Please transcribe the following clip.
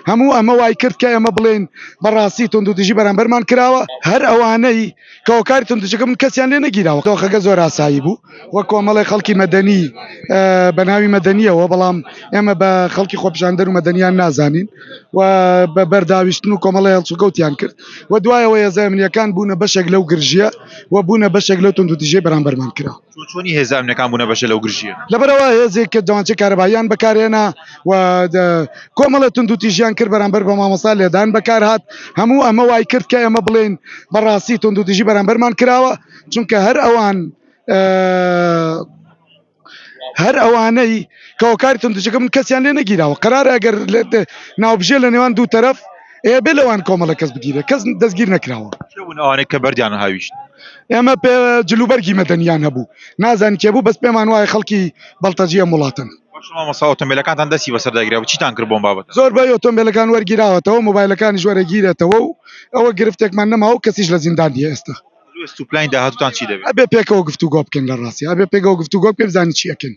هەموو ئەمە وای کرد کە ئێمە بڵێین بەڕاستی توندوتیژی بەرامبەرمان کراوە هەر ئەوانەی کە هۆکاری توندوتیژەکە بوون کەسیان لێ نەگیراوە. دۆخەکە زۆر ئاسایی بوو وەک کۆمەڵێک خەڵکی مەدەنی بە ناوی مەدەنیەوە بەڵام ئێمە بە خەڵکی خۆپیشاندەر و مەدەنیان نازانین و بە بەرداویشتن و کۆمەڵی هەڵسوکەوتیان کرد و دوایەوە هێزە ئەمنیەکان بوونە بەشێک لەو گرژیە و بوونە بەشێک لەو توندوتیژیەی بەرامبەرمان کرا. چۆن چۆنی هێزە ئەمنیەکان بوونە بەشێ لەو گرژییە؟ لەبەرئەوە هێزێک کە دەمانچەی کارەباییان بەکارهێنا و کۆمەڵێ توندوتیژیان کرد بەرامبەر بە مامۆستا لێدان بەکارهات هەموو ئەمە وای کرد کە ئێمە بڵێین بەڕاستی توندوتیژی بەرامبەرمان کراوە چونکە هەر ئەوان هەر ئەوانەی کە هۆکاری توندوتیژەکە بوون کەسیان لێ نەگیراوە قەرارە ئەگەر ناوبژێ لە نێوان دوو تەرەف ئێ بێ لەوان کۆمەڵە کەس بگیرێ کەس دەستگیر نەکراوە. کێ بوون ئەوانەی کە بەردیان هاویشت؟ ئێمە پێ جلوبەرگی مەدەنیان هەبوو نازانین کێ بوو بەس پێمان وایە خەڵکی بەڵتەجی ئەم وڵاتەن. باشە مامۆستا ئۆتۆمبێلەکانتان دەستی بەسەردا گیرا چیتان کرد بۆم بابەتە؟ زۆربەی ئۆتۆمبێلەکان وەرگیراوەتەوە مۆبایلەکانیش وەرەگیرێتەوە و ئەوە گرفتێکمان نەماوە و کەسیش لە زیندان نییە ئێستا. هەڵوێست و پلانی داهاتووتان چی دەبێت؟ ئەبێ پێکەوە گفتوگۆ بکەین لە ڕاستی ئەبێ پێکەوە گفتوگۆ بکەین بزانین چی ئەکەین.